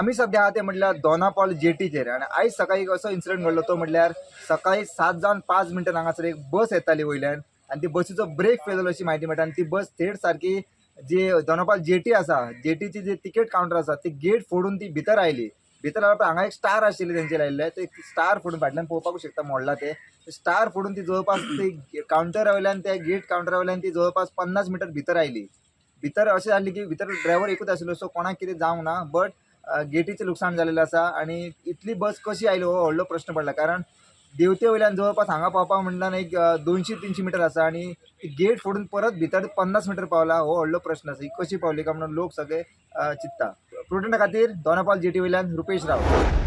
आमी सद्या आहा ते म्हटल्यार दोनापावल जेटीचेर आनी आयज सकाळी एक असो इन्सिडंट घडलो तो म्हटल्यार सकाळी 7:05 हांगासर एक बस येताली वयल्यान आनी ती बसीचो ब्रेक फेल जालो अशी म्हायती मेळटा आनी ती बस थेट सारकी जी दोनापावल जेटी आसा, जेटीची जी तिकेट कावंटर आसा ती गेट फोडून ती भितर आयली. भितर आयल्या हांगा एक स्टार आशिल्ले तेंचे लायिल्ले, ते स्टार फोडून फाटल्यान पळोवपाकूच शकता मोडला ते स्टार फोडून ती जवळपास ती कावंटरा वयल्यान त्या गेट कावंटरा वयल्यान ती जवळपास 50 मिटर भितर आयली. भितर अशें जालें की भितर ड्रायव्हर एकूच आशिल्लो, सो कोणाक कितें जावंक ना, बट गेटीचें लुकसाण जालेलें आसा. आनी इतली बस कशी आयली हो व्हडलो प्रश्न पडला, कारण देवते वयल्यान जवळपास हांगा पावपाक म्हणल्यार एक 200-300 मिटर आसा आनी गेट फोडून परत भितर 50 मिटर पावला हो व्हडलो प्रश्न आसा. ही कशी पावली काय म्हणून लोक सगळे चिंत्ता. प्रुडंटा खातीर दोनापावल जेटी वयल्यान रुपेश राव.